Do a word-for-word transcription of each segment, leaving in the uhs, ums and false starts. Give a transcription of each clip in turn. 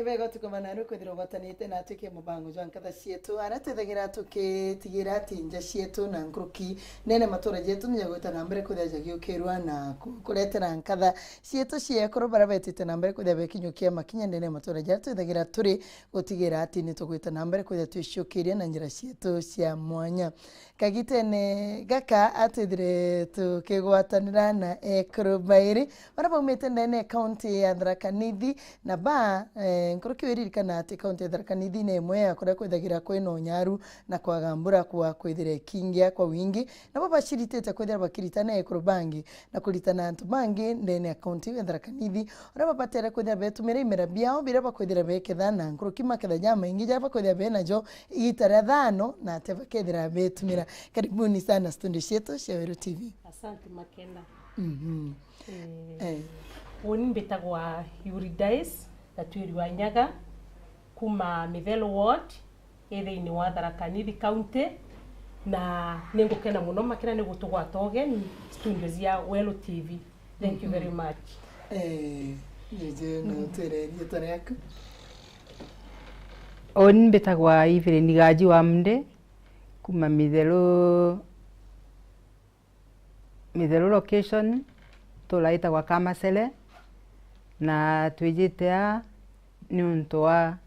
Wega utuko mananu kwithirwa ugwatanite na atwike mubango jwa nkatha cietu, aria twithagira tukitigira ati nja cietu na nkuruki nene matura jetu nija gwita na mbere kwithira jagiukirwa na ku-, kuretera nkatha cietu cia ekuru baria betite na mbere kwithira bekinyukia makinya ndene ya matura jaria twithagira turi, gutigira ati ni tugwita na mbere kwithira twiciukiria na njira cietu cia mwanya. Kagitene gaka atwithire tukigwatanira na ekuru bairi baria baumite ndene ya kaunti ya Tharaka Nithi, na ba, eh, nkuruki wiririkana ati kaunti ya Tharaka Nithi ni imwe ya kuria kwithagira kwina unyaru na kwaga mbura kwa kwithira ikingia kwa wingi, nabo baciritite kwithira bakiritana ekuru bangi na kuritana antu bangi ndene ya kaunti ya Tharaka Nithi, uria babatere kwithira betumira imera biao biria bakwithira beketha na nkuruki maketha jamaingi jaria bakwithira benajo igita ria thano na ate bakethira betumira. Karibuni sana studio cietu cia Weru T V. Asante Makena. Mhm. Eh, Eh. Uni mbitagwa Eurydice Gatwiri wa Nyaga, kuma Mithelu Ward, i thiini wa Tharaka Nithi County, na ningukena muno Makena ni gutugwata ugeni studio cia Weru T V. Thank you very much. Eh, nije na utwire riitwa riaku. Uni mbitagwa Evelyn Gaji wa Mde, kuma Mithelu, Mithelu location, ntura itagwa Kamasele, na twijite aa niuntu wa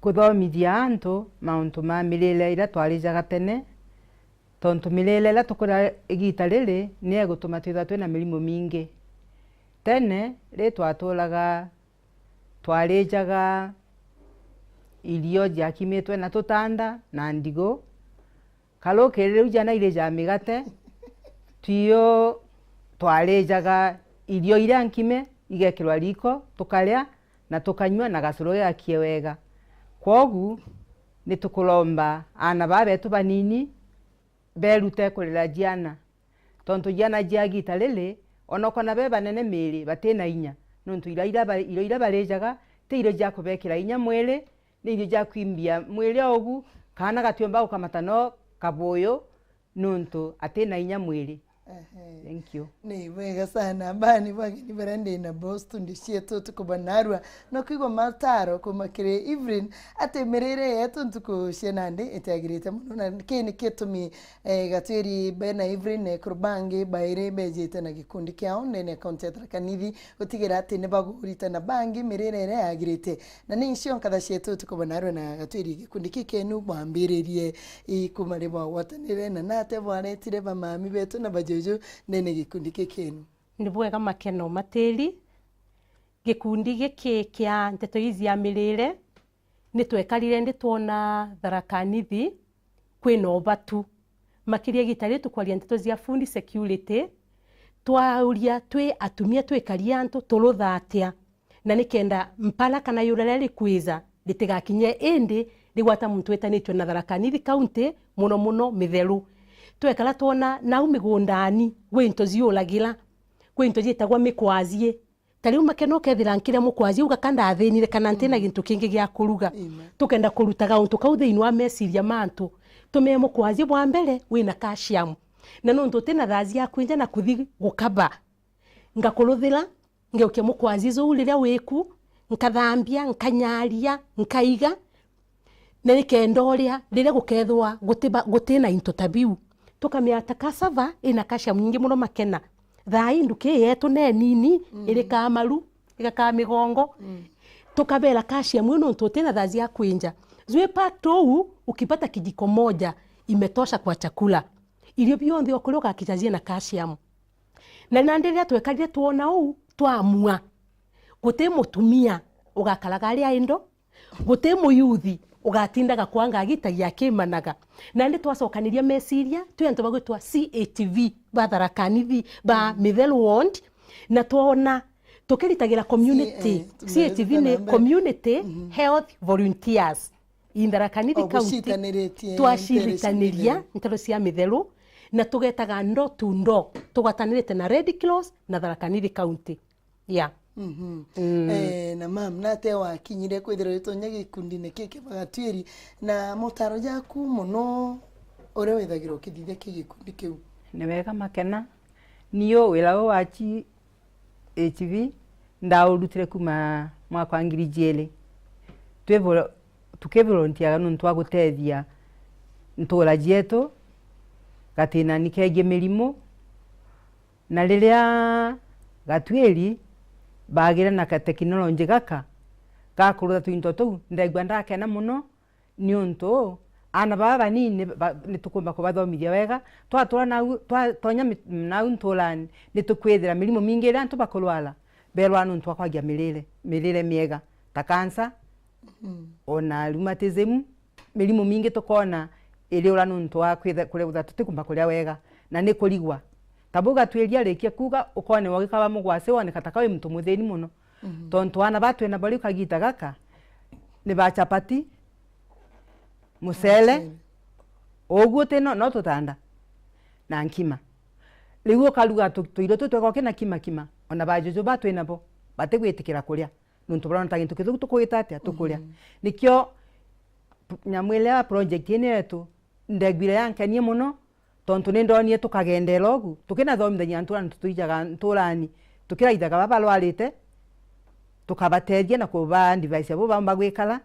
kuthomithia antu mauntu ma mirire iria twarijaga tene, tontu mirire iria tukuria igita riri ni igutuma twithirwa twina mirimu mingi. Tene ri twaturaga twarijaga irio jiakimitwe na tutanda na ndigu. Karukiri riu jana irijaga migate, twio twarijaga irio iria nkime igekirwa riko, tukaria na tukanyua na gacuru gigakie wega. Kwogu, ni tukuromba aana baa betu banini berute kurera jiana, tontu jiana jia gita riri, ona ukona be banene miri, batina inya, nontu irio iria ba-, irio iria barijaga ti irio jia kubekira inya mwiri, ni irio jia kwimbia mwiri o ugu, kaana gatiumba gukamata no kabuyu, nontu atina inya mwiri. Ehe. Thank you. Ni bwega sana. Bani bageni baria ndi nabo studio cietu tukuba narua, no kwigua mataro kuma kiri Evelyn ati mirire yetu ntuku cia nandi itiagirite muno, na kii ni gitumi, eh, Gatwiri bena Evelyn na ekuru bangi bairi bejite na gikundi kiao ndene ya kaunti ya Tharaka Nithi gutigira ati ni baguritana bangi mirire iria yagirite. Na ni icio nkatha cietu tukuba narua na Gatwiri gikundi kikenu bwambiririe i kuma ri bwagwatanire na nate bwaretire bamami betu na bajuju ndene gikundi kikenu. Ni bwega Makena Umatiri. Gikundi giki kia nteto ii cia mirire, ni twekarire ndi twona Tharaka Nithi kwina ubatu. Makiria igita riri tukwaria nteto cia food security, twauria twi atumia twikaria antu turutha atia, na nikenda mpara kana yura riria rikwija ritigakinye indi rigwata muntu witanitue na Tharaka Nithi County, muno muno Mitheru. Twekara twona nau migundani gwi into ciuragira, gwi into ciitagwa mikwajie. Ta riu Makena ukethira nkiria mukwajie ugaka ndathinire kana ntina gintu kingi gia kuruga. Amen. Tukenda kurutaga untu kau thiini wa meciria ma antu. Tumie mukwajie bwa mbere wina calcium. Na nontu utina thaa cia kwinja na kuthi gukaba, ngakuruthira, ngeukia mukwajie juu riria wiku, nkathambia, nkanyaria, nkaiga, na nikenda uria riria gukethwa gutiba-, gutina into ta biu. Tukamea ta cassava ina calcium nyingi muno Makena. Thaa ii nduki yetu ne nini, mm, irikaa maru, igakaa migongo. Mm. Tukabera calcium iu nontu utina thaa cia kwinja. Jwi packed uu, ukipata kijiko moja, imetosha kwa chakula. Irio bionthe ukuria ugakija ciina calcium. Na nandi riria twekarire twona uu, twamua, guti mutumia ugakaraga aria indo, guti muyuthi ugatindaga kwanga agitagia akimanaga. Nandi twacokaniria meciria, twi antu bagwitwa C H V, ba Tharaka Nithi, ba, mm, Mitheru Ward, na twona tukiritagira community. C-, eh, C H V ni tumeruta na mbere. Community, mhm, Health Volunteers. I Tharaka Nithi County, twaciritaniria nteto cia mitheru, na tugetaga door to door, tugwatanirite na Red Cross na Tharaka Nithi County. Yeah. Mhm. Mm. Eh, na mam, nate wakinyire kwithirwa witonya gikundine kiki Bagatwiri, na motaro jaku muno uria withagirwa ukithithia ki gikundi kiu? Ni wega Makena. Niu wira uu wa chi-, H V, ndaurutire kuma mwaka wa ngiri ijiiri, twi vo-, tukivolontiaga nuntu wa gutethia ntuura cietu gatinani kegie mirimu, na riria gatwiri baagire na katekinolonji gaka ga kurutha tuinto tuu, ndegua ndakena mono, niuntu aana baba banini ba-, nitukumba kubathomithia wega. Twatura nau, twatonya mi-, nau ntuurani, nitukwithira mirimu mingi iria antu bakurwara, berwaa nuntu wa kwagia mirire, mirire miega, ta cancer, ona rheumatism, mirimu mingi tukoona iriura nuntu wa kwitha-, kuria, kutha tutikumba kuria wega, na ni kurigwa. Ta bau gatwiri arikia kuuga, ukonewa ugikaba mugwasi, woneka ta ka wi muntu muthini mono. Tontu aana ba twina bo riu kagiita gaka, ni ba chapati, mucere, uguo ti no, no tutanda, na nkima. Riu ukaruga tu-, tuirio tu twega uki na kima kima, ona ba juju ba twina bo, batigwitikira kuria. Nuntu barona ta gintu kithuku tukwita atia, tukuria. Nikio p-, nyamu iria ya project ino yetu, ndegwire yankenie mono, tontu ni ndonire tukagendera ugu, tukinathomithania ntuura, ntu-, tuijaga ntuurani, tukiraithaga baba barwarite, tukabatethia na kuba advice ya bu baumba gwikara,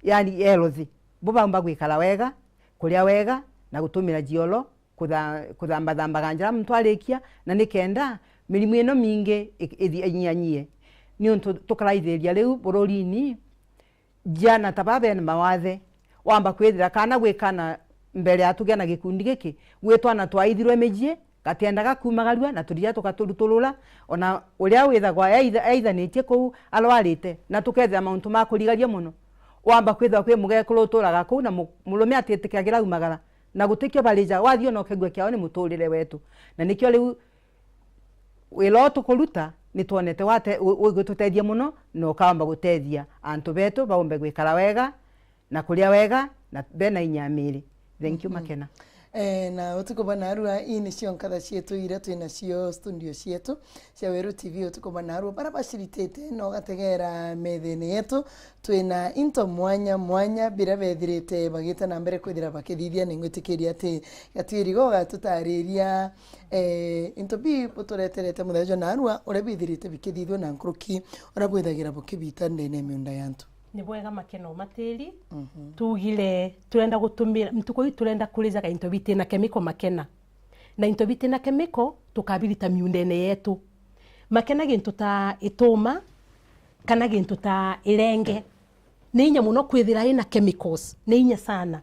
yani healthy, bu baumba gwikara wega, kuria wega, na gutumira jioro, kutha-, kuthambathambaga njara muntu arikia, na nikenda mirimu ino mingi i-, ithi-, inyanyie. Niuntu tukaraithiriria riu bururini, jiana ta baa bena mawathe, wamba kwithira kana gwi kana mbere ya tugia na gikundi giki, gwi twana twaithirwe mijii, gatiendaga kumagarua, na turiria tukaturuturura, ona uria withagwa eaitha-, eaithanitie kuu arwarite, na tukethira mauntu ma kurigaria mono. Wamba kwithirwa kwi mugekuru uturaga kuu, na mu-, murume atitikagira aumagara, na gutikio barija, wathii ona ukegua kiao ni muturire wetu. Na nikio riu wira uu tukuruta, nitwonete wate-, u-, ugitutethia mono, na ukaomba gutethia antu betu baumbe gwikara wega, na kuria wega, na bena inya ya miri. Thank you, Makena. Eh, na utuku bwa narua, ii nicio nkatha cietu iria twinacio studio cietu cia Weru T V utuku bwa narua. Bara baciritite na ugategera methene yetu, twina into mwanya mwanya biria bethirite bagita na mbere kwithira bakithithia. Ningwitikiria ati Gatwiri go gatutariria, eh, into bi butureterete muthenya jwa narua, uria bithirite bikithithua na nkuruki uria bwithagira bukibita ndene ya miunda ya antu. Ni bwega, Makena Umatiri. Tugire turenda gutumira, ntuku ii turenda kurijaga into bitina chemical, Makena. Na into bitina chemical, tukabirita miundene yetu. Makena, gintu ta ituma, kana gintu ta irenge, ni inya mono kwithira ina chemicals, ni inya sana.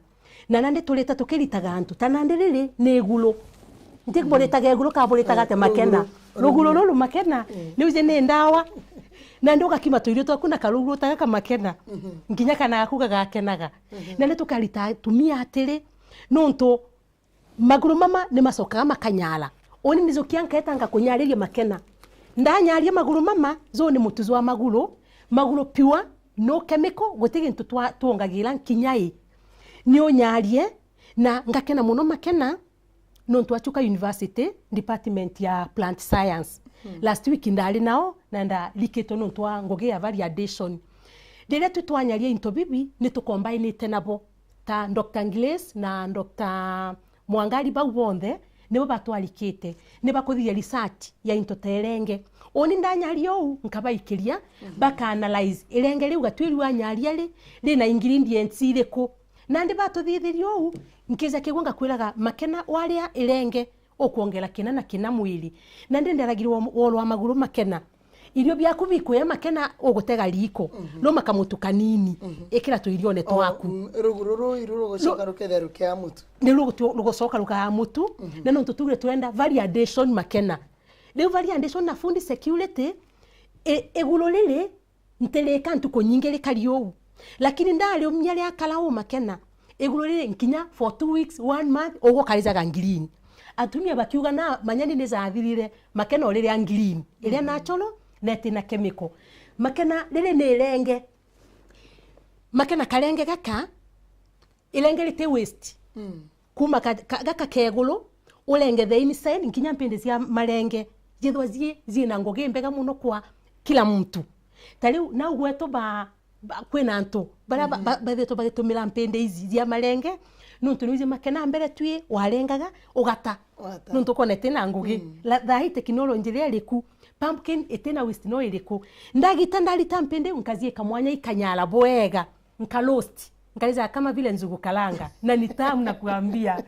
Na nandi turita tukiritaga antu, ta nandi riri ni iguru. Nti buritaga iguru, ka buritaga atia, Makena? Ruguru ruru, Makena, ni uje ni ndawa. Nandi ugakima tuirio twaku na karuguru ta gaka, Makena. Nginya kana gaku gagakenaga. Nandi tukarita atumia atiri, nontu maguru mama ni macokaga makanyara. Uni nijukia nketa ngakunyariria, Makena. Ndanyaria maguru mama, jo ni mutu jwa maguru, maguru pure, no chemical, guti gintu twa-, twongagira nkinya i. Ni unyarie, na ngakena mono, Makena, nontu acuka university, department ya plant science. Last week ndari nao, na ndarikitwe nontu wa ngugi ya validation. Riria twi twanyaria into bibi, ni tukombainite nabo, ta Doctor Grace na Doctor Mwangari, bau bonthe nibo batwarikite, ni bakuthiria research ya into ta irenge. Uni ndanyaria uu, nkabaikiria, baka analyze irenge riu Gatwiri wanyaria ri, rina ingredients iriku. Nandi batuthithiria uu, nkija kigua ngakwiraga, Makena, waria irenge, ukwongera kina na kina mwiri. Nandi nderagirwa wo-, worwa maguru, Makena. Irio biaku bikuya, Makena, ugutega riiko, no makamutu kanini, ikira tuirione twaku. Mm, ruguru ruu iru rugucoka rukethia rukia mutu. Ni rugutu-, rugucoka rukaa mutu, na nontu tugire turenda validation, Makena. Riu validation na food security, i-, iguru riri, ntirika ntuku nyingi rikari uu. Lakini ndariumia riakara uu, Makena, iguru riri nkinya for two weeks, one month, ugukarijaga green. Atumia bakiuga na manyani ni jathirire, Makena, uriria green, iria natural, na itina chemical. Makena, riri ni irenge. Makena, karenge gaka, irenge riti waste. Kuma ka-, ka-, gaka keguru, urenge the inside, nkinya mpindi cia marenge, jithwa ji-, jina ngugi mbega mono kwa kila muntu. Ta riu, nau gwetu ba, ba, kwina antu, baria ba, ba, bethetwe bagitumira mpindi iji cia marenge, nontu niuji Makena, mbere twi warengaga, ugata. Wata. Nontu ukona itina ngugi. La, thaa ii technology iria iriku, Pumpkin itina waste no iriku? Ndagita ndarita mpindi, nkaziika mwanya ikanyara bwega, nka roast, nkarijaga kama vile njugu karanga, na ni tamu na kuambia.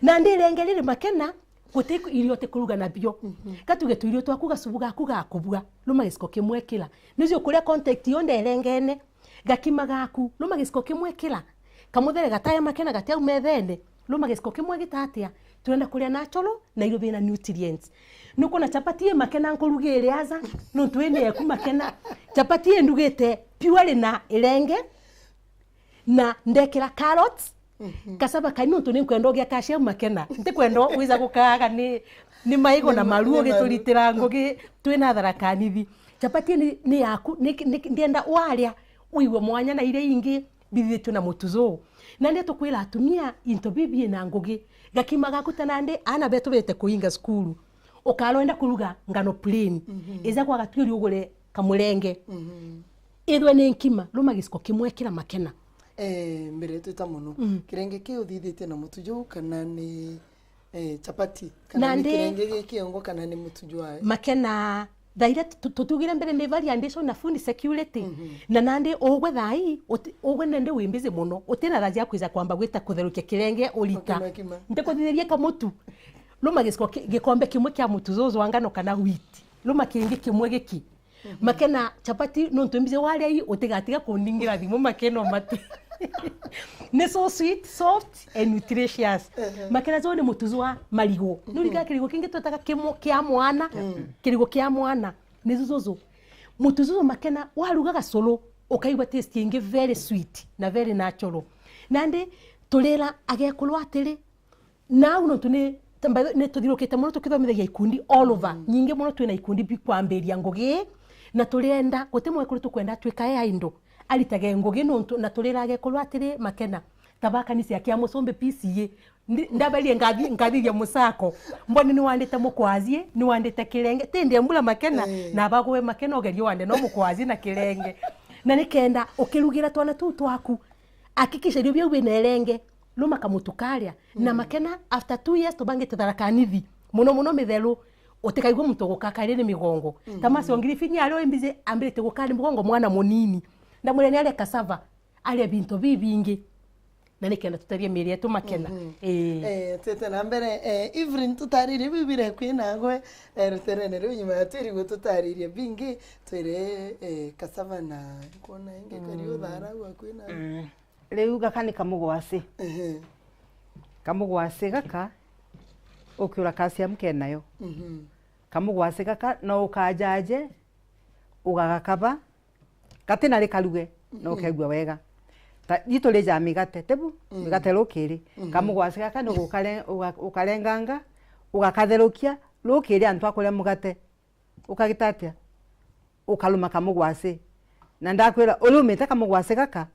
Na ndi irenge riri makena, guti irio utikuruga nabio. Mhm. Katuge tuirio twaku gacubu gaku gakubua, ruma giciko kimwe kira. Niji ukuria contact yonthe irengene, gakima gaku, ruma giciko kimwe kira. Kamuthere gataya makena gatiau methene, ruma giciko kimwe gitatia. Turenda kuria natural na irio bina nutrients. Nukwona chapati i makena nkurugire aja, nontu ini eku makena. Chapati i ndugite purely na irenge, na ndekira carrots, mhm, cassava kani, nontu ninkwenda ugia calcium makena. Ntikwenda wija gukaaga ni, ni maigo na maru ugituritira ngugi twina Tharaka Nithi. Chapati ni, ni yaku, ni, ni, ndienda waria wigue mwanya na iria ingi bithithitue na mutu juu. Nandi tukwira atumia into bibi na ngugi. Gakima gaku ta nandi aana betu bete kuinga cukuru, ukarwenda kuruga ngano plain. Mhm. Ija kwa gatuiri ugure kamurenge. Mhm. Ithwe ni nkima, ruma giciko kimwe kira makena. Eh, mbere twita muno. Mm. Kirenge kiu uthithitie na mutu juu kana ni, eh, chapati? Kana ni kirenge gi kiongo kana ni mutu jwae? Makena, thaa iria tu-, tutugire mbere ni variation na food security. Mhm. Na nandi ugwe thaa ii, uti-, ugwe nandi wi busy muno. Utina thaa cia kwija kwamba gwita kutherukia kirenge urita. Ukima kima. Ntikuthitherie kamutu. Ruma giciko ki-, gikombe kimwe kia mutu juu jwa ngano kana wheat. Ruma kingi kimwe giki. Mhm. Makena chapati, nontu mbije waria ii, utigatiga kundingira thimu makena mati. Ni so sweet, soft and nutritious. Ehe. Makena jo ni mutu jwa marigu. Mhm. Nuriga kirigo kingi twitaga kimo-, kia mwana, mm, kirigo kia mwana. Ni jujuju. Mutu juju makena, waruga gacuru, ukaigua taste ingi very sweet na very natural. Nandi turira agekuru atiri, Nau nontu ni, ta, by the way, ni tuthirukite muno tukithomithagia ikundi all over. Mm. Nyingi muno twina ikundi bikwambiria ngugi, na turienda, guti mwekuru tukwenda atwika e idle, aritage ngugi nontu, na turira agekuru atiri makena. Ta ba kanisa ya kia Mucumbi P C A. Ndi-, ndaberie ngathi-, ngathiria mucako. Mboni ni wandite mukwazi, ni wandite kirenge. Ti ndi mbura makena, eh, na bagwe makena ugerie wande no mukwazi na kirenge. Na nikenda ukirugira twana tuu twaku, hakikisha irio biu bina irenge. Ruma kamutu karia. Na, mm, makena, after two years, tubangite Tharaka Nithi. Muno muno mitheru, utikaigua muntu gukakaria ni migongo. Mhm. Ta Mercy Ongirifinya aria wi busy, ambirite gukari mugongo mwana munini. Ndamwira ni aria cassava, aria binto bibingi. Na nikenda tuterie miiri yetu makena. Mhm. Ii. Eh, twite na mbere, eh, Evelyn, tutaririe biu bire kwinagwe, eh, ruterene riu nyuma ya twiri gututariria bingi, twire, eh, cassava na, nkwona ingi kari, mm, uthara gwa kwina. Mm. Riu gaka ni kamugwasi. Ehe. Kamugwasi gaka, ukiura calcium kenayo. Mhm. Kamugwasi gaka no ukajaje, ugagakaba, gatina ri karuge, no, mhm, ukegua wega. Ta, itu ri ja migate, tibu? Mm. Migate rukiri. Mhm. Kamugwasi gaka ni gukare-, uga-, ukarenganga, ugakatherukia, rukiri antu akuria mugate. Ukagita atia? Ukaruma kamugwasi. Na ndakwira, urumite kamugwasi gaka,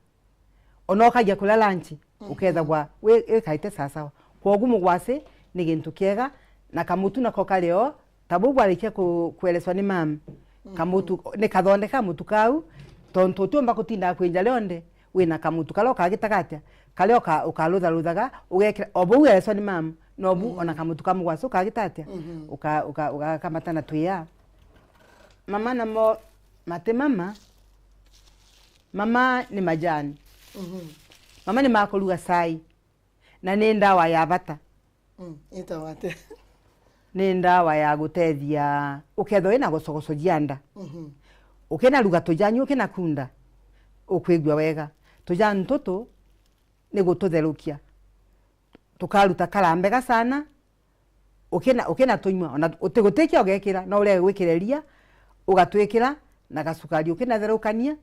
ona ukagia kuria lunch, mhm, ukethagwa wi-, wikaite sawasawa. Kwogu mugwasi ni gintu kiega, na kamutu nako kari o, ta bau bwarikia ku-, kwereswa ni mam. Mhm. Kamutu, ni kathondeka mutu kau, tontu utiumba kutinda kwinja rionthe, wina kamutu karia ukagitaga atia? Karia uka-, ukarutharuthaga, ugekira, o bau wereswa ni mam, nobu, mm, ona kamutu ka mugwasi ukagita atia? Mhm. Uka-, uka-, ugakamata na twiya. Mama namo mati mama, mama ni majani. Mhm. Mama ni makuruga cai, na ni ndawa ya bata. Mm, itawa atia? Ni ndawa ya gutethia, ukethwa wina gocogoco jia nda. Mhm. Ukinaruga tujanyu, ukinakunda, ukwigua wega. Tujanyu tutu ni gututherukia. Tukaruta karambe gacana, ukina-, ukinatunyua, ona uti-, gutikia ugekira, no urege gwikira iria, ugatwikira na gacukari, ukinatherukania,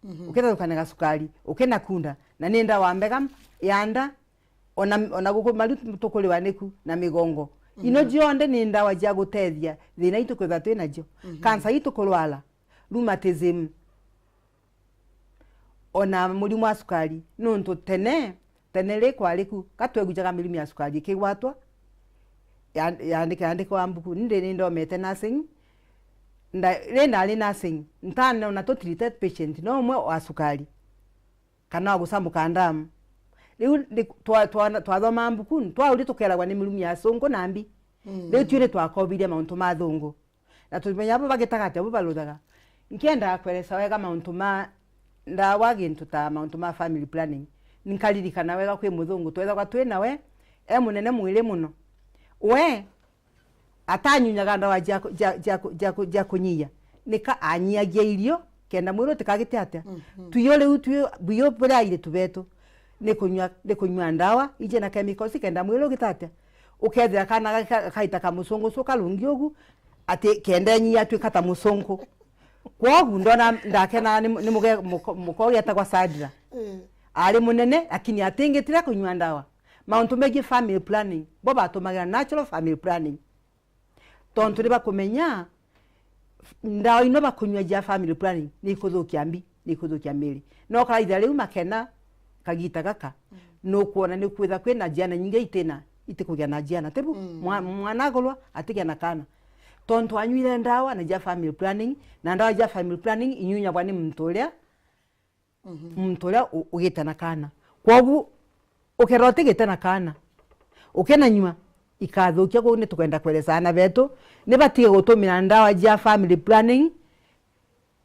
mhm, ukinatherukania na gacukari, ukinakunda, na ni ndawa mbega ya nda, ona, ona guku maru tukuriwa niku na migongo. Ino, mhm, jionthe ni ndawa jia gutethia thina itu kwithirwa twi najo. Mhm. Cancer itu kurwara, rheumatism, ona murimo wa cukari, nontu tene, tene ri kwari ku, ka twegujaga mirimu ya cukari ikigwatwa, ya-, yandike-, yandikwa mbuku. Ni ndi ni ndomete nursing, nda-, ri ndari nursing, ntanona tu treated patient, no umwe wa cukari, kana wa gucamuka ndamu. Riu ni twa-, twa-, twathomaa mbuku, twauria tukeragwa ni mirimu ya cungu na mbi. Mm. Riu tui ni twakobirie mauntu ma thungu. Na tumenya abo bagitaga atia, abo baruthaga. Nkiendaga kweresa wega mauntu ma ndawa, gintu ta mauntu ma family planning. Nkaririkana wega kwi muthungu twethagwa twi nawe, e munene mwiri muno. We atanyunyaga ndawa cia ku-, cia, cia, ku-, cia, ku-, cia kunyia, nika anyiagia irio kenda mwiri utikagite atia. Mhm. Tuyo riu twi buyo buri airitu betu ni kunywa, ni kunywa ndawa ije na chemicals kenda mwiri ugite atia. Ukethira kana gaka-, gaita kamusungusu karungi ugu, ati kenda enyia atuika ta musungu. Kwogu ndona ndakenaga ni, ni muge-, muko-, muka ugetagwa Sadra. Eh. Ari munene, lakini atingitire kunywa ndawa. Mauntu megie family planning, bo batumagira natural family planning. Tontu ni bakumenya ndawa ino bakunyua cia family planning ni ikuthukia mbi, ni ikuthukia miri. No karaitha riu makena kagita gaka, nukwona ni kwitha kwina ciana nyingi itina, itikugia na ciana. Tibu? Mm. Mwa-, mwana agurwa atigia na kana. Tontu anyuire ndawa na cia family planning, na ndawa cia family planning inyunyagwa ni muntu uria Mhm. muntu uria u-, ugite na kana. Kwogu, ukethira utigite na kana, ukenanyua, ikathukia. Kwogu ni tukwenda kweresa aana betu, ni batige gutumira ndawa cia family planning,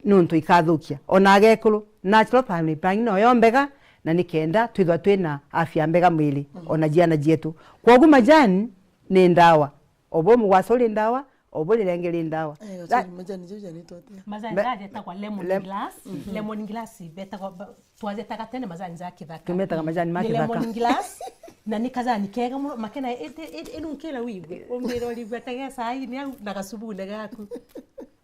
nuntu ikathukia. Ona agekuru, natural family planning noyo mbega, na ni kenda twithwa twina afya mbega mwiri, Mhm. ona ciana cietu. Kwogu majani ni ndawa. Obo mugwasa uri ndawa, obo rirenge ri ndawa. Eh, Ra- sorry, majani jau janitwa atia? Majani Be- jaa jetagwa lemon lem- grass. Mhm. Lemon grass betagwa ba-, twajetaga tene majani ja kithaka. Tumetaga majani ma Ni kithaka. Lemon grass, na ni kajani kega muno, makena iti-, iti-, inunkira wigwe. Umbire urigwe tege sai ni au na gacubune gaku.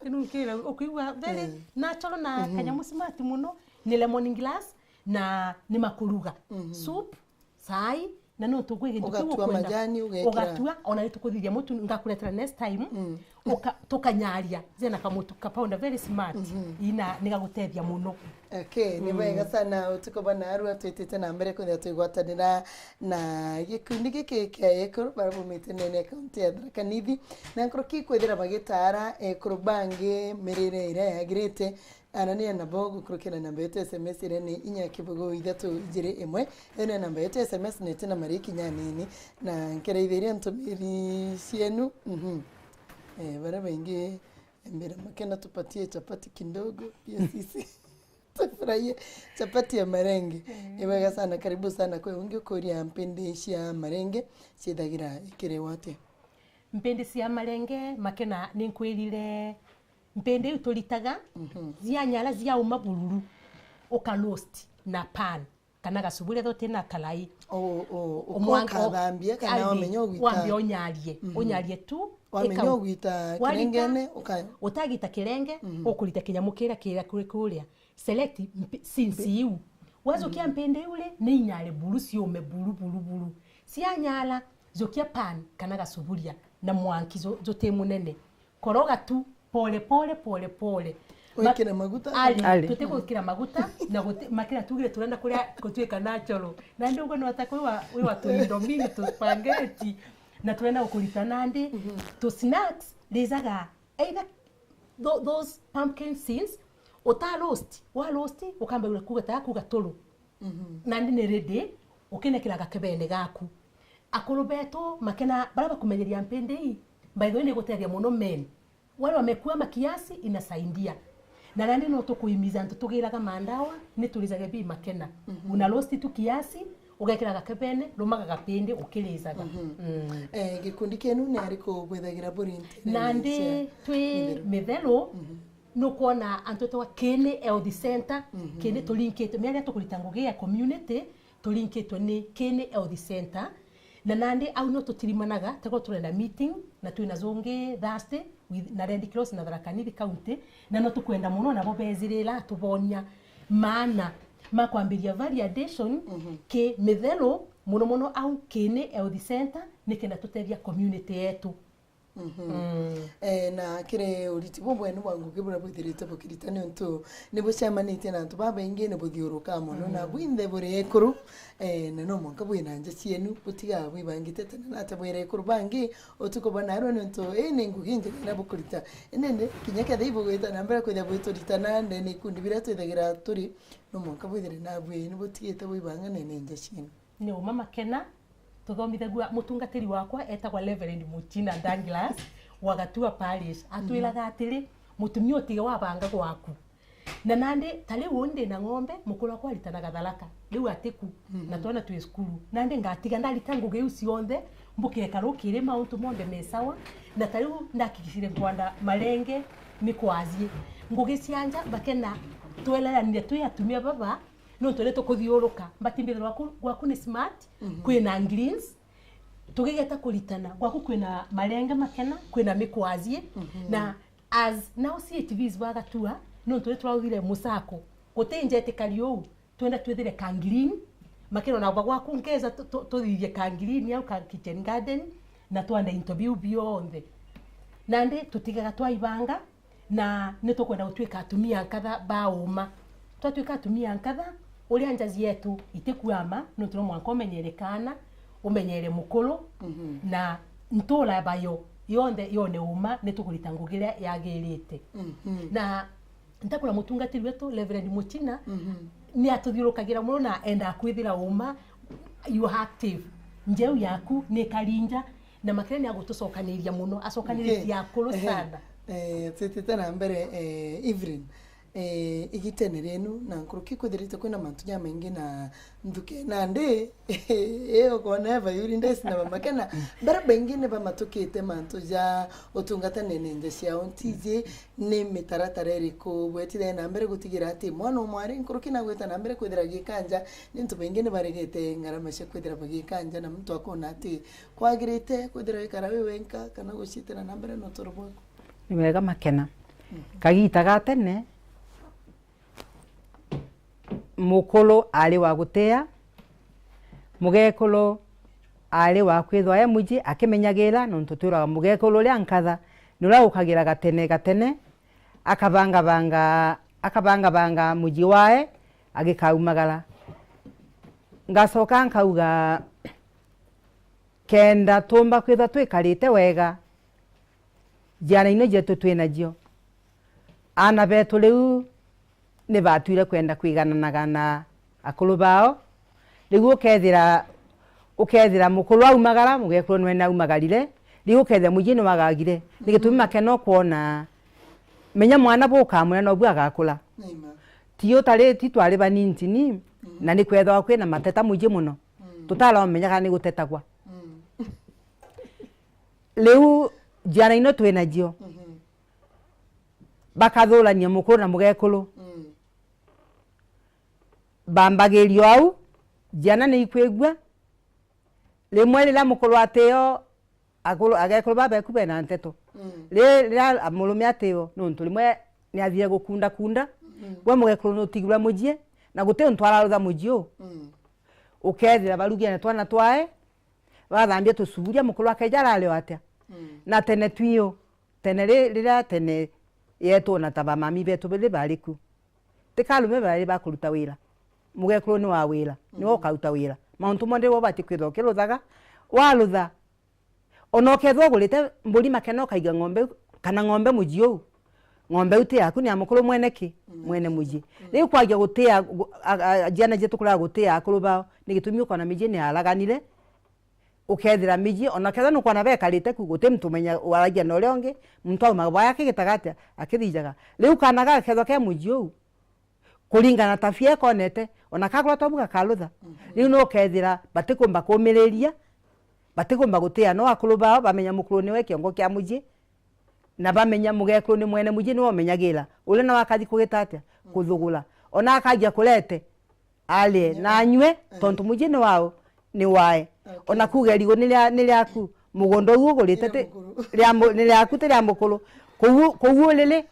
Inunkira, ukwigua very Mm. natural na Mhm. kanyamu smart muno. Ni lemon grass na ni makuruga. Mhm. Soup, cai, na nontu gwi gintu kiu Ugatua ukwenda, majani, ugekira. Ugatua, ona ni tukuthithia mutu, ngakuretera next time, Mm. uka-, tukanyaria, zena kamutu ka powder very smart, Mhm. ina, ni gagutethia muno. Okay, ni Mm. bwega sana, utuko bwa narua twitite na mbere kwithira twigwatanira na gikundi giki kia ekuru baria baumite nene ya kaunti ya Tharaka Nithi, na nkuruki kwithira bagitaara ekuru bangi mirire iria yagirite, Arania nabo gukurukira namba yetu ya S M S iria ni inya kibugu ithatu ijiri imwe. Iyo ni namba yetu ya S M S na iti na mariki nyanini. Na nkeraithiria ntumiri cienu. Mhm. Eh, baria baingi, mbira makena tupatie chapati kidogo, pia sisi tufurahie chapati ya marenge. Mm. Ni bwega sana, karibu sana. Kwi ungi ukuria mpindi cia marenge ciithagira ikiriwa atia? Mpindi cia marenge, makena, ni nkwirire Mpindi iu turitaga, Mhm. cianyara ciauma bururu, uka roast na pan, kana gacuburia uti na karai. O, o, Umwang-, uka ukathambia kana andi, wamenya ugwita. Wambe unyarie, Mhm. Unyarie tu, wamenya ikau-, ugwita warita, kirengene, uka- utagita kirenge, Mhm. Ukurita kinyamu kiria kiria kuri kuria. Select mpi-, since iu. Wajukia Mhm. mpindi iu ri, ni inyare buru, ciume buru, buru, buru. Cianyara, jukia pan kana gacuburia na mwanki ju-, juti munene. Koroga tu pole pole, pole pole. Wikire maguta? Ari, Ari. Tutigwikira maguta na guti-, makira tugire turenda kuria gutuika natural. Na ndi uguo nwata kwi wa, wi wa tuindo mingi, tu spaghetti, na turenda gukurita nandi. Mhm. Tu snacks, rijaga either tho-, those pumpkin seeds, uta roast, wa roast, ukamba kuga ta kuga turu. Mhm. Nandi ni ready, ukinekira gakebene gaku. Akuru betu makena, baria bakumenyeria mpindi ii, by the way, ni gutethia muno men. Wale wamekuwa makiasi inasaidia. Na nandi no tukuimiza antu tugiraga mandawa, ni turijage bi makena. Mhm. Una roast tu kiasi, ugekira gakebene, rumaga gapindi ukirijaga. Mhm. Mm. Eh, gikundi kienu ni ariku bwithagira buri nteere cia Nandi twi mithero? Mithero, Mhm. nukwona antu etagwa Kiini Health Center, Mhm. Kiini turinkitwe, miaria tukurita ngugi ya community, turinkitwe ni Kiini Health Center. Na nandi au no tutirimanaga, tegwa turenda meeting, na twina jungi Thursday, with, na Red Cross na Tharaka Nithi County, na no tukwenda muno nabo bejirira tubonia maana ma kwambiria validation Mhm. ki mithero, muno muno au Kiini Health Center, nikenda tutethia community yetu. Mhm. Mm. Eh, na kiri uriti bubwenu bwa ngugi buria bwithirite bukirita, niuntu ni bucemanitie na antu babaingi, ni buthiurukaa muno, na Mm. bwinthe buri ekuru, eh, na no mwanka bwina nja cienu, butigaa bwibangite tene na atia bwira ekuru bangi utuku bwa narua, niuntu ii ni ngugi injega iria bukurita. Indi ndi, kinya kethira ibugwita na mbere kwithia bwituritana ndene ikundi biria twithagira turi, no mwanka bwithire nabwi ni butigite bwibanga nene nja cienu. Ni uma makena, tuthomithagua, mutungatiri wakwa etagwa Reverend Muchina Douglas, wa Gatua Parish, atwiraga atiri, "Mutumia utige wabanga gwaku." Na nandi, ta riu uu ndi na ng'ombe, mukuru wakwa aritanaga Tharaka, riu atiku, na twana twi cukuru. Nandi ngatiga ndarita ngugi iu cionthe, mbuke karu kiri mauntu monthe me sawa, na ta riu ndakikishire nkwanda marenge ni kwathie. Ngugi cia nja, bakena, tweleranire twi atumia baba, nontu ni tukuthiuruka. Mbati mbithirwa gwaku, gwaku ni smart, kwina greens, tugigeta kuritana, gwaku kwina marenge makena, kwina mikwathie, na as now C H Vs ba Gatua, nontu ni turaugire mucako, guti njetikari uu, twenda twithire ka green, makena ona gwaku nkeza tu-, tu-, tuthithie ka green au ka kitchen garden, na twanda into biu bionthe. Nandi tutigaga twaibanga, na ni tukwenda gutwika atumia nkatha ba uma. Twatwika atumia nkatha, uria nja cietu itikua ma, nontu no mwanka umenyere kaana, umenyere mukuru, na ntura bayo yonthe yone uma, ni tukurita ngugi iria yagirite. Na ntakura mutungatiri wetu, Reverend Muchina, ni atuthiurukagira muno na endaa kwithira uma, you are active. Njeu yaku ni karinja, na makira ni agutucokaniria muno, acokaniritie akuru sana. Eh, twitite na mbere, eh, Evelyn. Eh, igitene rienu, na nkuruki kwithirite kwina mantu jamaingi na nthuke, nandi, eh, ukona eva yuri ndesi na bamakena. Bara baingi ni bamatukite mantu ja utungata nene nja ciao. Ntiji ni mitaratara iriku bwetire na mbere gutigira ati mwana o mwari nkuruki nagwita na mbere kwithira gikanja, ni antu baingi ni baregete ngarama cia kwithira bagikanja, na muntu akona ati kwagirite kwithira wikara wi wenka kana gucitira na mbere na uturo bwaku. Ni wega makena. Kagita ga tene, mukuru ari wa gutia, mugekuru ari wa kwithwa e muji akimenyagira, nontu twiraga mugekuru uria nkatha, ni uria ukagira gatene gatene, akabangabanga, akabangabanga muji wae agikaumagara. Ngacoka nkauga, kenda tumba kwithwa twikarite wega, ciana ino cietu twi nacio, aana betu riu ni batwire kwenda kwigananaga na akuru bao. Riu ukethira, ukethira mukuru aumagara, mugekuru nwene aumagarire, riu ukethira muji ni wagagire. Ni gitumi makena ukwona, menya mwana bukamwira nobu agakura. Amen. Ti utari, ti twari banintini, na ni kwethagwa kwina mateta muji muno. Tutara umenya kana ni gutetagwa. Riu ciana ino twi nacio, bakathurania mukuru na mugekuru. Bambagirio au, ciana ni ikwigua. Rimwe riria mukuru atio, akuru, agekuru babeku bena nteto. Ri-, riria murume atio, nontu rimwe ni athire gukunda kunda, we mugekuru ni utigirwe mucii, na guti untu ararutha mucii uu. Ukethira barugia na twana twae, bathambia tusuburia, mukuru akeja arari o atia? Na tene twio, tene ri-, riria tene yetu ona ta bamami betu biri bari ku. Ti ka arume bari ba kuruta wira. Mugekuru ni wa wira, niwe ukaruta wira. Mauntu monthe we ubati kwithwa ukiruthaga, warutha. Ona ukethwa ugurite mburi makena ukaiga ng'ombe, kana ng'ombe mucii uu, ng'ombe iu ti yaku, ni ya mukuru mwene ki? Mwene mucii. Riu kwagia gutia, gu-, a, a, ciana cietu kuria gutia akuru bao, ni gitumi ukona micii ni araganire, ukethira micii, ona kethira nukwona bekarite ku, guti muntu umenya waragia na uria ungi, muntu auma bwaya akigitaga atia, akithijaga. Riu kana gakethwa ke mucii uu, kuringana na tabia ikonete, ona kagura tobu gakarutha. Riu nukethira batikumba kumiriria, batikumba gutia no akuru bao, bamenya mukuru niwe kiongo kia mucii, na bamenya mugekuru ni mwene mucii, niwe umenyagira. Uria nawe akathi kugita atia? Kuthugura. Ona akagia kurete, arie na anyue, tontu mucii ni wao, ni wae. Ona kuuga irigu ni ria, ni riaku, mugunda uu ugurite ti ria mu-, ni riaku, ti ria mukuru. Kou, kou uriri,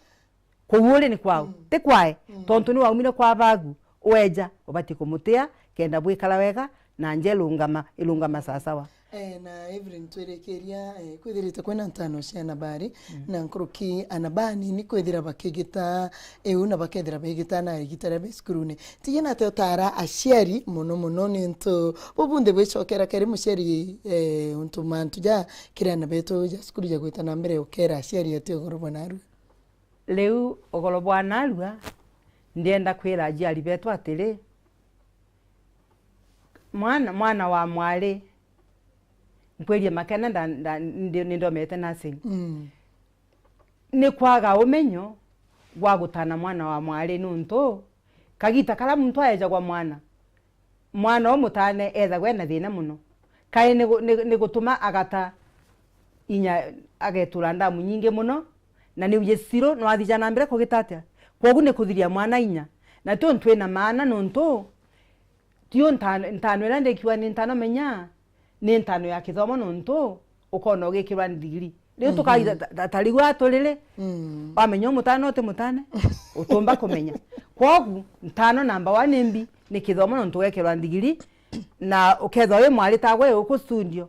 kou uri ni kwao, ti kwae, tontu ni waumire kwa bagu, weja, ubati kumutia, kenda bwikara wega, na nja irungama, irungama sawasawa. Eh, na Evelyn, twirikiria, eh, kwithirite kwina ntano cia anabari, na nkuruki anaba anini kwithira bakigita iu na bakethira begita na arigitari be cukurune. Tiji nate utara aciari mono mono, ni untu bubunthe bwicokera keri muciari, eh, untu mantu ja kiri ana betu ja cukuru ja gwita na mbere, ukera aciari ati ugoro bwa narua. Riu ugoro bwa narua, ndienda kwira aciari betu atiri, mwana, mwana wa mwari, nkwirie makena nda-, nda-, ndi-, nindomete nursing. Mm. Ni kwaga umenyo gwa gutana mwana wa mwari, nuntu kagita karia muntu aejagwa mwana, mwana umutane ethagwa ena thina muno. Kae ni gu-, ni, ni gutuma agata inya, agetura ndamu nyingi muno, na ni ujisiru no athija na mbere kugita atia? Kwogu ni kuthiria mwana inya. Na tiu twina maana, nuntu tiu nta-, ntano iria ndikiwa ni ntano menya, ni ntano ya kithomo, nuntu ukona ugikirwa ndigiri. Riu tukaitha ta, ta, ta riu aturire, wamenya umutane uti mutane, utumba kumenya. Kwogu, ntano namba one ni mbi, ni kithomo, nuntu ugekirwa ndigiri, na ukethwa wi mwari tagwe uku studio.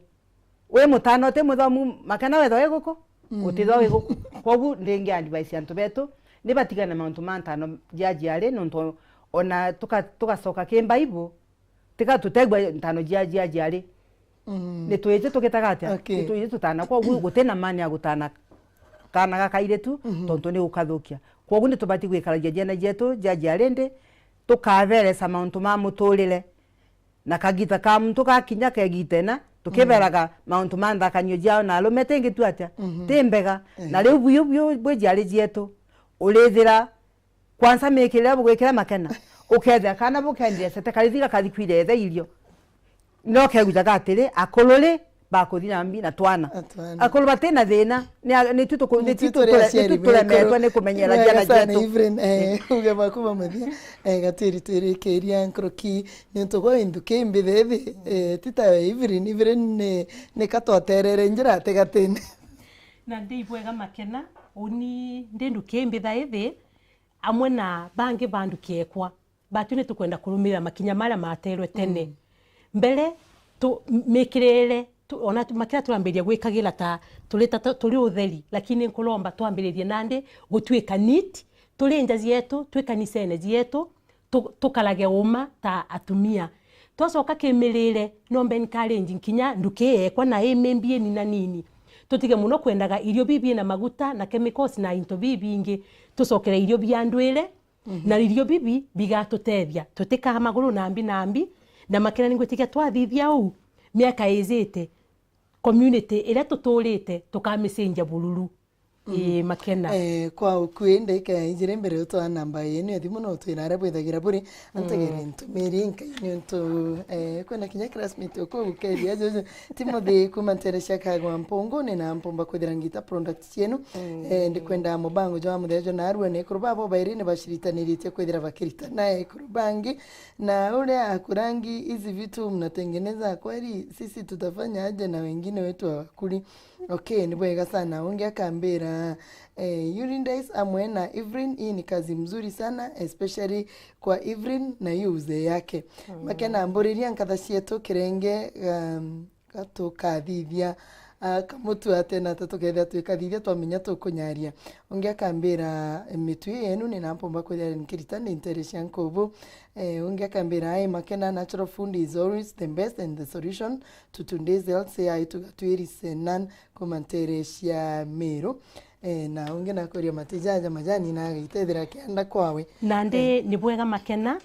Wi mutano uti muthomu, makena wethwa wi guku, utithwa wi guku. Kwogu ndingi advice antu betu, ni batigane na mauntu ma ntano jia jiari, nuntu ona tuka-, tugacoka ki Bible, tika tutegwa ntano jia, jia jiari. Ni twiji tugitaga atia? Okay. Ni twiji tutana, kwogu guti na mani ya gutana kana ga kairitu, tontu ni gukathukia. Kwogu ni tubati gwikaragia jiana jietu jia jiari ndi, tukaberesa mauntu ma muturire. Na kagita ka muntu gakinya kegita ina, tukiberaga mauntu ma nthakanio jiao na arume tingitua atia? Ti mbega. Na riu biu, biu bwi jiari jietu, urithira kwanza mikirire bugwikira makena, ukethira kana bukendire sete karithi gakathi kwire ethe irio. No kegujaga atiri, akuru ri, bakuthi na mbi na twana. Na twana. Akuru bati na thina, ni a-, ni tu tuku-, ni tu turemetwe ni kumenyera jiana jietu. Evelyn, eh, uge baku ba muthia, eh, gatwiri twirikiria nkuruki, ni untu gwa indu ki mbithethi, eh, ti ta Evelyn, Evelyn ni, ni ka twaterere njira atigatine. Na ndi ibwega makena, uni ndi nduki mbitha ithi, amwe na bangi ba nduki ekwa, batu ni tukwenda kurumirira makinya maria materwe tene. Mbere, tu, mikirire, tu, ona tu, makira turambiria gwikagira ta turi ta, ta, turi utheri, lakini nkuromba twambiririe nandi gutuika neat, turi nja jietu, twi kanisene jietu, tu, tukarage uma ta atumia. Twacoka kimirire, nombe encourage nkinya nduki ekwa na i mimbi inina nini. Tutige muno kwendaga irio bibi na maguta na chemicals na into bibingi. Tucokere irio bia ndwire, na irio bibi bigatutethia. Tutikaa maguru nambi nambi, na makena ningwitikia twathithia uu, miaka ijite, community iria tuturite, tukamicenjia bururu. Ii, makena. Eh, kwa ukui, ndagika ya injiri mbere utwaa namba yenu ya thimu, no utwira aria bwithagira buri, antegere ntumiri nkai, niuntu, eh, kwina kinya classmate uku gukeria juju. Timothy kuma ntere cia Kagwa Mpungu, ni na mpumba kwithira ngita product cienu. Eh, ndikwenda mubango jwa muthenya jwa narua, na ekuru babo bairi ni baciritaniritie kwithira bakiritana ekuru bangi, na uria akurangi, hizi vitu mnatengeneza kweli, sisi tutafanya aje na wengine wetu hawakuli? Okay, ni bwega sana. Ungi akambira, eh, Yuri Ndais amwe na Evelyn, hii ni kazi mzuri sana, especially kwa Evelyn na hiyo uzee yake. Makena mburiria nkatha cietu kirenge, um, gatukathithia, ah, kamutu atena ta tukethia twikathithia twamenya tukunyaria. Ungi akambira, mitui yenu ni nampomba kwithira nkirita ni ntere cia nkubu. Eh, ungi akambira, ai makena, natural food is always the best and the solution to today's health, ai tugatwiri Senan kuma ntere cia Meru. Eh, na ungi nakuria mati jaja majani na agitethira kianda kwawe. Nandi ni bwega makena,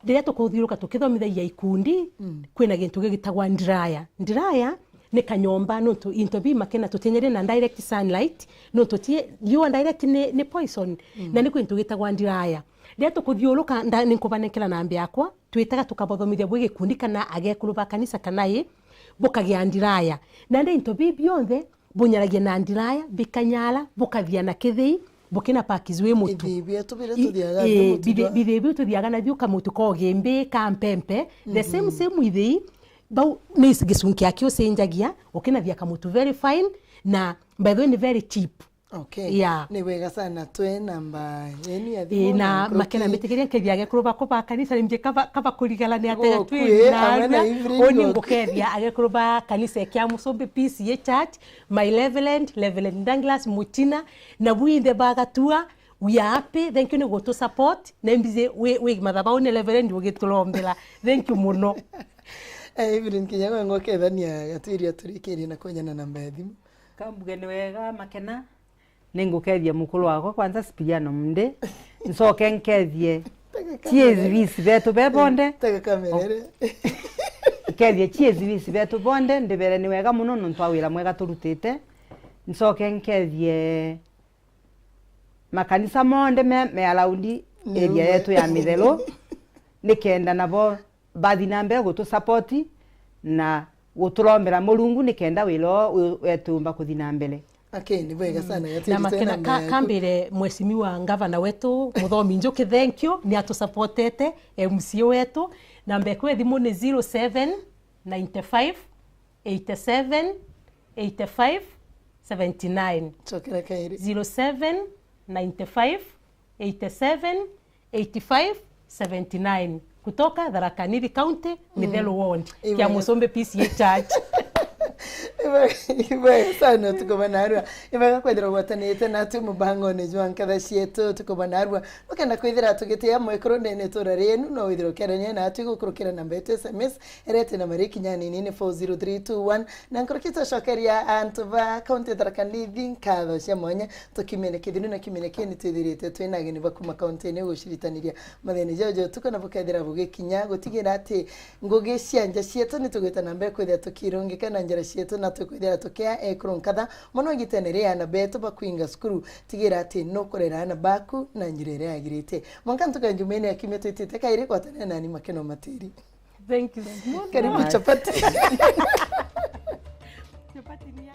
riria tukuthiuruka tukithomithagia ikundi, kwina gintu gigitagwa ndiraya. Ndiraya ni kanyomba, nontu into bi makena tutinyerie na direct sunlight, nontu ti riua direct ni, ni poison, na ni kwintu gitagwa ndiraya. Riria tukuthiuruka, nda-, ninkubanenkera nambi yakwa, twitaga tukabothomithia bwi gikundi kana agekuru ba kanisa kana i, bukagia ndiraya. Nandi into bi bionthe bunyaragia na ndiraya, bikanyara, bukathia na kithii, bukina pakis wi mutu. Ithii bietu biria tuthiaga nathio mutu bithi-, jwa- bithii biu tuthiaga nathio kamutu ka ugimbi, ka mpempe, the same, same ithii, bau ni gicunki aki ucenjagia, ukinathia kamutu very fine, na by the way ni very cheap. Okay. Yeah. Ni wega sana, twe namba yenu ya thimu. Ii, na makena mbitikiria nkethia agekuru bakwa ba kanisa, ni mbie kaba, kaba kurigana ni atega twi na amwe na narua. Evelyn uni ngukethia agekuru ba kanisa kia Musumbi P C A Church, my Reverend, Reverend Douglas Mutina, na bwinthe bagatua, we are happy, thank you ni gutu support, na mbizi wi, wi mathabauni Reverend ugiturombera. Thank you muno. Eh, Evelyn Kinyago, ngokethania gatwiria turikirie na kwejana namba ya thimu. Kambuge ni wega makena, ningukethia mukuru wakwa kwanza Sipiriano Mndi, ncoke nkethie T S V C betu be bonde. Tega kamera iri. Nkethie T S V C betu bonde, ndibere ni wega muno nontu wa wira mwega turutite. Ncoke nkethie makanisa monthe me, me around area yetu ya Mithelu, nikenda nabo bathi na mbere gutu support na guturombera Murungu nikenda wira uu wi-, wetumba kuthi na mbere. Okay, ni bwega sana. Na makena ka-, kambire mheshimiwa ngavana wetu, Muthomi Njuki, thank you, ni atusupportete, M C A wetu. Namba ekwe thimu ni zero seven nine five eight seven eight five seventy nine. Chokera kairi. Zero seven nine five eight seven eight five seventy nine. Kutoka Tharaka Nithi County, Mithelu Ward, kia Musumbi P C A Church. Ibwega sana, tuko banarua. Ibwega kwithirwa gwatanite natu mubangone jwa nkatha cietu, tuko banarua. Ukenda kwithira tugitia mwekuru ndene itura rienu, no withirwa ukiarania natu gukurukira namba yetu S M S, erete na mariki nyanini ni four zero three two one. Na nkuruki tucokeria antu ba kaunti ya Tharaka Nithi nkatho cia mwanya. Tukiumene kithinu na kiumene kii, ni twithirite twina ageni ba kuma kaunti-ini guciritaniria mathina jau ja utuku, na bukethira bugikinya gutigira ati ngugi cia nja cietu ni tugwita na mbere kwithira tukirungika na njira cietu, na tukwithira tukia ekuru nkatha mono igitene ria ana betu bakwinga cukuru. Tigira ati nukurera ana baku na njira iria yagirite. Mwanka ntuku ya Jumaine ya kiumia twitite kairi, gwatanira nani Makeno Matiri. Thank you. Karibu chapati. Chapati ni ya